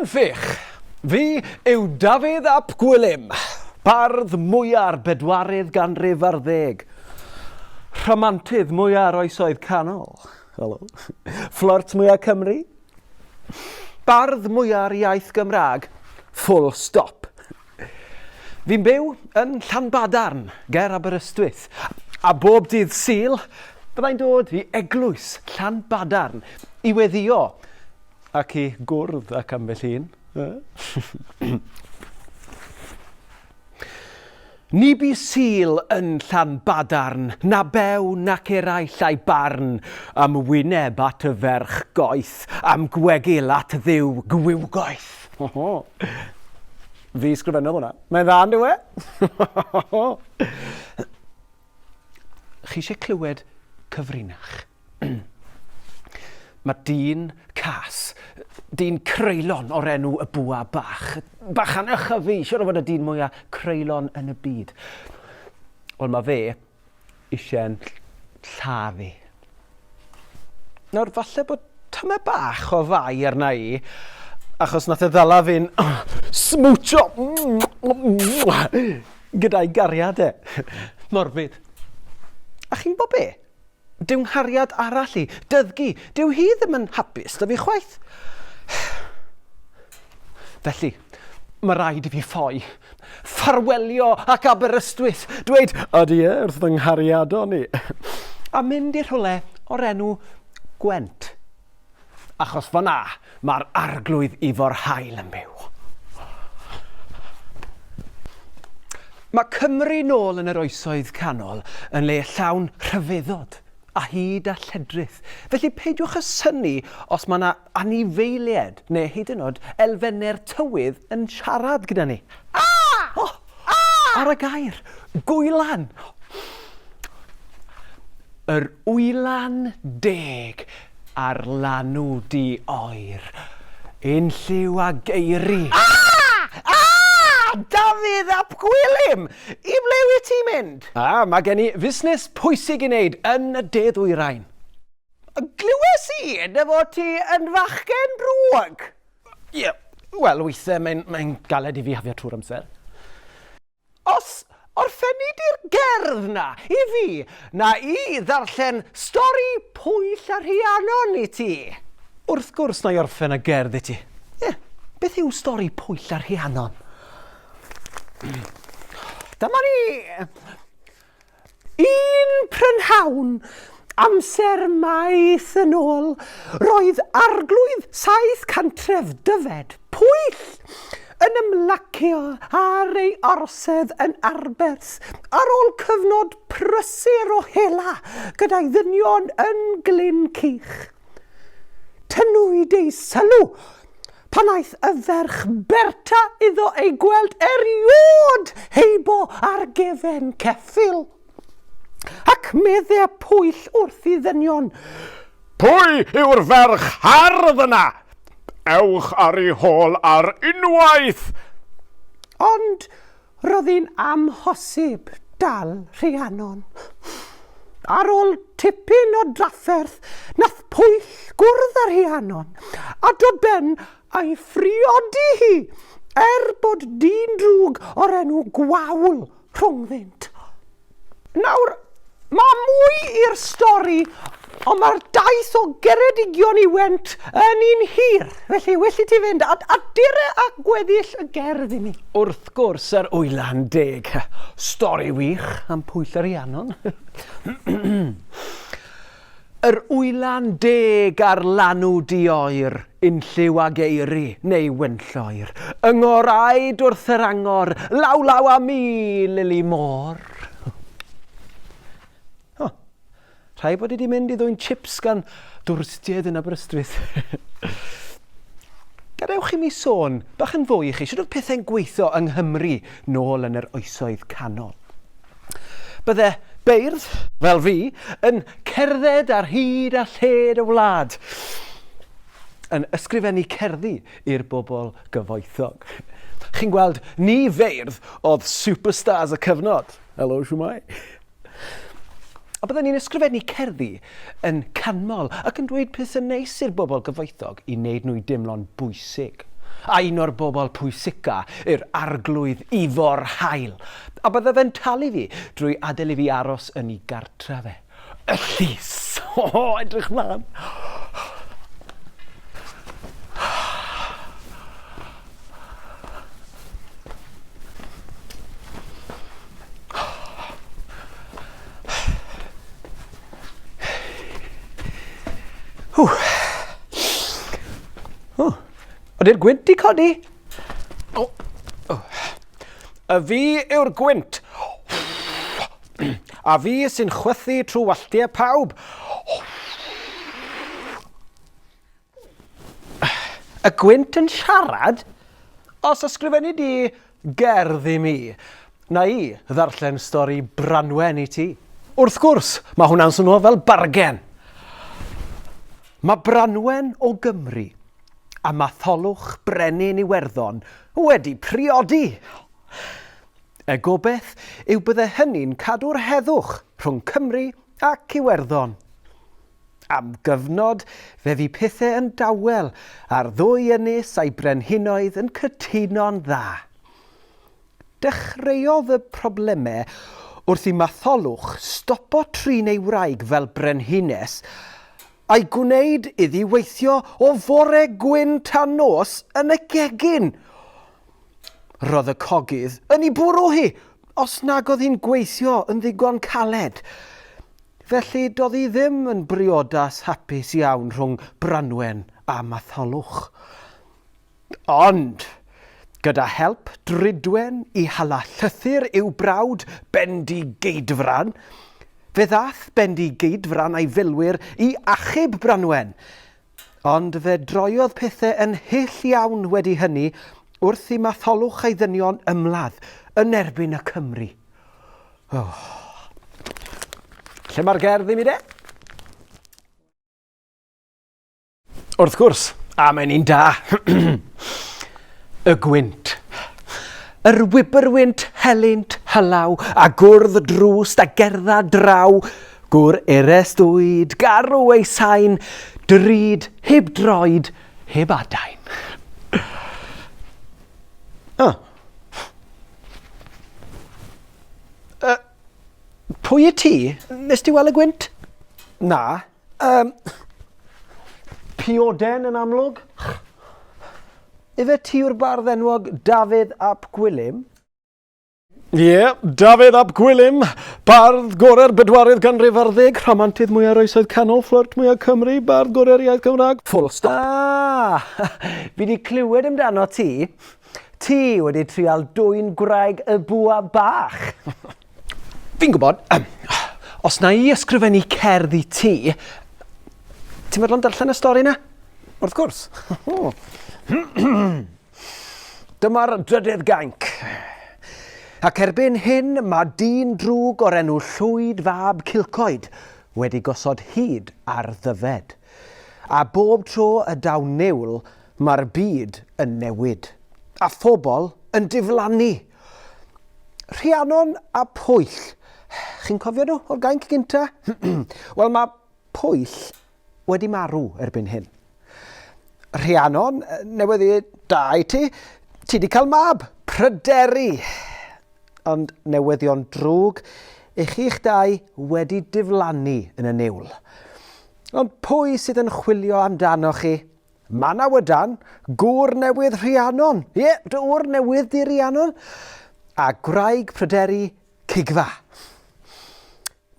Llawenfych! Fi yw Dafydd ap Gwilym, bardd mwya'r bedwaredd ganrif ar ddeg, rhamantydd mwya'r oesoedd canol, helo, fflert mwya Cymru, bardd mwya'r iaith Gymraeg, full stop. Fi'n byw yn Llanbadarn, ger Aberystwyth, a bob dydd Sul byddai'n dod i eglwys Llanbadarn i weddïo ac i gwrdd ac ambell un. Ni bu Sul yn Llanbadarn, na bew nac eraill a'i barn, am wyneb at y ferch goeth, am gwegil at Dduw gwiwgoeth. Fi sgrifennodd hwnna. Mae'n dda, yn dyw e? Chi eisiau clywed cyfrinach? Mae dyn cas, dyn creulon o'r enw y bwa bach. Bachan ychyfu, siwr o fod y dyn mwyaf creulon yn y byd. Wel, mae fe eisiau'n lladd i. Nawr, falle bod tymed bach o fai arna i, achos nath e ddala fi'n smwtsio gyda'i gariad e. Morfydd. A chi'n gwybod be? Dyw nghariad arall i, Dyddgu, dyw hi ddim yn hapus 'da fi chwaith. Felly, mae rhaid i fi ffoi. Ffarwelio ac Aberystwyth, dweud adie wrth fy nghariadon i, a mynd i rhywle o'r enw Gwent. Achos fan'na mae'r Arglwydd Ifor Hael yn byw. Mae Cymru nôl yn yr Oesoedd Canol yn le llawn rhyfeddod a hud a lledrith, felly peidiwch â synnu os mae 'na anifeiliaid neu hyd yn oed elfennau'r tywydd yn siarad gyda ni. Ah! Oh! Ah! Ar y gair, gwylan! Yr wylan deg ar lanw du oer, unlliw a geiri. Ah! Ah! Dafydd ap Gwilym! I ble wyt ti'n mynd? Ah, mae gen i fusnes pwysig i wneud yn y de ddwyrain. Glywes i dy fod ti yn fachgen drwg. Ie, wel, weithiau mae'n mae galed i fi hafio trwy'r amser. Os orffenni di'r gerdd 'na i fi, na i ddarllen stori Pwyll a Rhiannon i ti. Wrth gwrs na i orffen y gerdd i ti. Ie, beth yw stori Pwyll a Rhiannon? Dyma ni! Un prynhawn, amser maith yn ôl, roedd arglwydd saith cantref Dyfed, Pwyll, yn ymlacio ar ei orsedd yn Arberth ar ôl cyfnod prysur o hela gyda'i ddynion yn Glyn Cych. Tynnwyd ei sylw Pan aeth y ferch Berta iddo ei gweld eriôd heibo ar gefen ceffyl. Ac medde Pwyll wrth i ddynion, Pwy yw'r ferch hardd yna? Ewch ar ei hôl ar unwaith! Ond Roedd hi'n amhosib dal Rhiannon. Ar ôl tipyn o drafferth, nath Pwyll gwrdd â Rhiannon a dod ben a'i phriodi hi, er bod dyn drwg o'r enw Gwawl rhwngddynt. Nawr, mae mwy i'r stori, ond mae'r daith o Geredigion i Went yn un hir, felly well i ti fynd a, a dere a gweddill y gerdd i mi. Wrth gwrs, yr Wylan Deg. Stori wych am Pwyll a Rhiannon. Yr wylan deg ar lanw du oer, unlliw ag eiri neu wynlloer, yng ngoraid wrth yr angor, law law â mi, lili môr. O, rhaid bod i wedi mynd i ddwyn chips gan dwristiaid yn Aberystwyth. Gadewch i mi sôn bach yn fwy i chi, sut oedd pethau'n gweithio yng Nghymru nôl yn yr oesoedd canol. Bydde beirdd, fel fi, yn cerdded ar hyd a lled y wlad, yn ysgrifennu cerddi i'r bobl gyfoethog. Chi'n gweld, ni feirdd oedd superstars y cyfnod. Helo, shwmae? A bydden ni'n ysgrifennu cerddi yn canmol ac yn dweud pethau neis i'r bobl gyfoethog i wneud nhw i dimlo'n bwysig. A un o'r bobl pwysica yw'r Arglwydd Ifor Hael. A bydde fe'n talu fi drwy adael i fi aros yn ei gartre fe. Y llys! O, edrych mlaen! Ww. O, ydy'r gwynt di codi? O, o. Y fi yw'r gwynt. A fi sy'n chwythu trwy walltiau pawb. Y gwynt yn siarad? Os ysgrifennu di gerdd i mi, na i ddarllen stori Branwen i ti. Wrth gwrs, mae hwnna'n swnio fel bargen. Mae Branwen o Gymru a Matholwch Brenin Iwerddon wedi priodi. Y gobeith yw bydde hynny'n cadw'r heddwch rhwng Cymru ac Iwerddon. Am gyfnod, fe fu pethe yn dawel, a'r ddwy ynys a'i brenhinoedd yn cytuno'n dda. Dechreuodd y problemau wrth i Matholwch stopo trin ei wraig fel brenhines, a'i gwneud iddi weithio o fore gwyn tan nos yn y gegin. Roedd y cogydd yn ei bwrw hi os nag oedd hi'n gweithio yn ddigon caled. Felly doedd hi ddim yn briodas hapus iawn rhwng Branwen a Matholwch. Ond, gyda help Drudwen i hala llythyr i'w brawd Bendigeidfran, fe ddaeth Bendigeidfran a'i filwyr i achub Branwen. Ond fe droiodd pethe yn hyll iawn wedi hynny wrth i Matholwch a'i ddynion ymladd yn erbyn y Cymry. Oh. Lle mae'r gerdd i mi de? Wrth gwrs, a mae'n un da. y gwynt. Yr wybrwynt helynt hylaw a gwrdd drwst a gerdda draw, gwr eres dwyd, garw ei sain, drud, heb droed, heb adain. Oh. Uh, pwy y ti? Nes ti weld y gwynt? Na. Um, pioden yn amlwg. Ife ti yw'r bardd enwog Dafydd ap Gwilym? Ie, yeah, Dafydd ap Gwilym, bardd gorau'r bedwaredd ganrif ar ddeg, rhamantydd mwyaf oesoedd canol, fflirt mwyaf Cymru, bardd gorau'r iaith Gymraeg. Full stop. Ah, fi di clywed amdano ti. Ti wedi trial dwyn gwraig y bwa bach. Fi'n gwybod, os na i ysgrifennu cerdd i ti, ti'n fodlon darllen y stori na? Wrth gwrs. Dyma'r drydydd gainc. Ac erbyn hyn mae dyn drwg o'r enw Llwyd fab Cilcoed wedi gosod hud ar Ddyfed. A bob tro y daw niwl Mae'r byd yn newid, a phobl yn diflannu. Rhiannon a Pwyll. Chi'n cofio nhw o'r gainc gynta? Wel, mae Pwyll wedi marw erbyn hyn. Rhiannon, newyddi da i ti, ti wedi cael mab, Pryderi. Ond newyddion drwg, i chi'ch dau wedi diflannu yn y niwl. Ond pwy sydd yn chwilio amdano chi? Manawydan, gŵr newydd Rhiannon. Ie, dy ŵr newydd di Rhiannon. A gwraig Pryderi, Cigfa.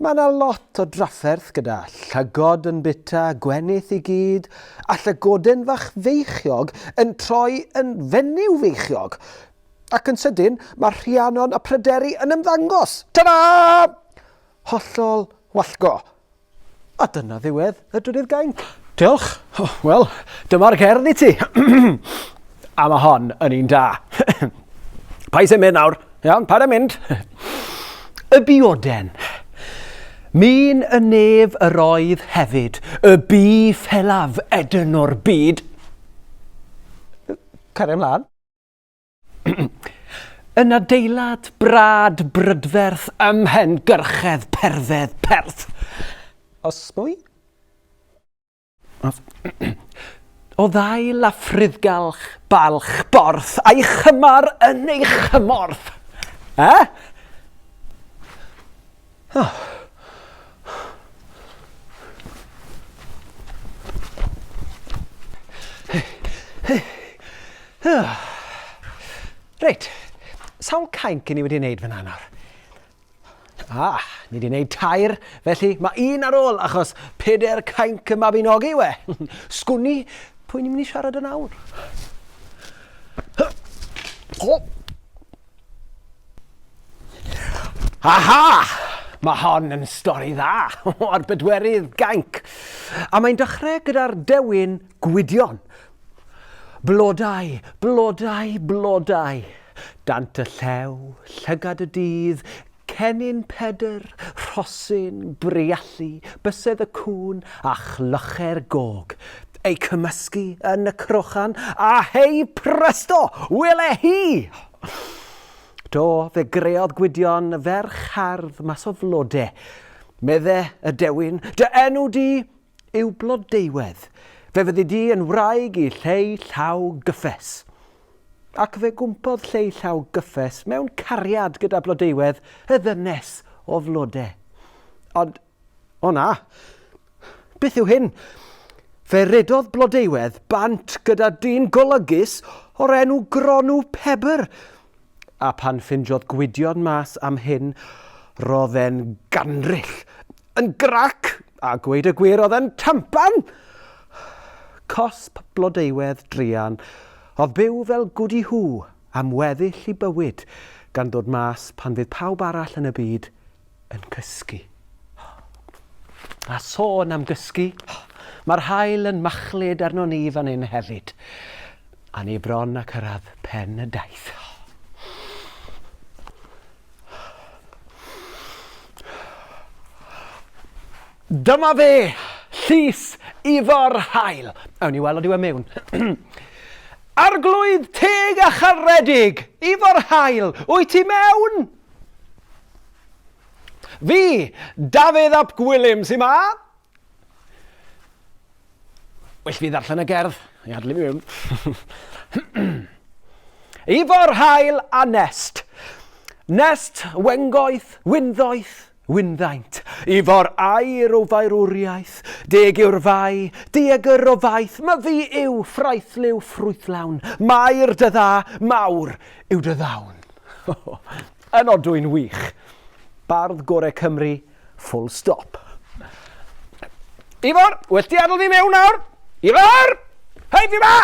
Mae yna lot o drafferth gyda llygod yn bita gwenith i gyd, a llygoden fach feichiog yn troi yn fenyw feichiog. Ac yn sydyn, mae Rhiannon a Pryderi yn ymddangos. Ta-da! Hollol wallgo. A dyna ddiwedd y drydydd gainc. Diolch. Oh, Wel, dyma'r gerdd i ti. a mae hon yn un da. Paid symud nawr. Iawn, paid â mynd. y bioden. Min y nef yr oedd hefyd, y bu ffelaf edyn o'r byd. Caria ymlaen. Yn adeilad brad brydferth ym mhen gyrchedd perfedd Perth. Os mwy? Os... O ddail a phruddgalch, balch, borth, a'i chymar yn ei chymorth. Eh? Oh. Reit, sawl cainc i ni wedi wneud fyna nawr? Ah, ni wedi wneud tair, felly mae un ar ôl achos peder cainc y Mabinogi yw e. Sgwn i pwy ni'n mynd i siarad yn awr. O! Aha! Mae hon yn stori dda o'r bedwerydd gainc. A mae'n dechrau gyda'r dewin Gwydion. Blodau, blodau, blodau. Dant y llew, llygad y dydd, cennin Pedr, rhosyn, briallu, bysedd y cŵn a chlychau'r gog. Eu cymysgu yn y crochan, a hei presto, wele hi! Do, fe greodd Gwydion ferch hardd mas o flode. Medde y dewin, dy enw di yw Blodeuwedd. Fe fyddi di yn wraig i Lleu Llaw Gyffes. Ac fe gwmpodd Lleu Llaw Gyffes mewn cariad gyda Blodeuwedd, y ddynes o flode. Ond, o na, beth yw hyn? Fe redodd Blodeuwedd bant gyda dyn golygus o'r enw Gronw Pebr. A pan ffindiodd Gwydion mas am hyn, rodd e'n gandryll, yn grac, a gweud y gwir oedd e'n tampan! Cosb Blodeuwedd druan oedd byw fel Gwdi Huw am weddill i bywyd, gan ddod mas pan fydd pawb arall yn y byd yn cysgu. A sôn am gysgu, mae'r haul yn machlud arno ni fan hyn hefyd. A ni bron a cyrraedd pen y daith. Dyma fe! Llys Ifor Hael. Awn ni weld yw e mewn. Arglwydd teg a charedig, Ifor Hael, wyt ti mewn? Fi, Dafydd ap Gwilym sy 'ma. Well fi ddarllen y gerdd, i adlu fi mewn. Ifor Hael a Nest. Nest, Wengoeth, Wynddoeth, Wynddaint. Ifor aur o faerwriaeth, deg yw'r fai, diegr o faith, myfi yw ffraethliw ffrwythlawn, mair dy dda, mawr yw dy ddawn. Yn odwy'n wych. Bardd gore Cymru, full stop. Ifor, well di adael fi mewn nawr. Ifor! Hei, fi ma!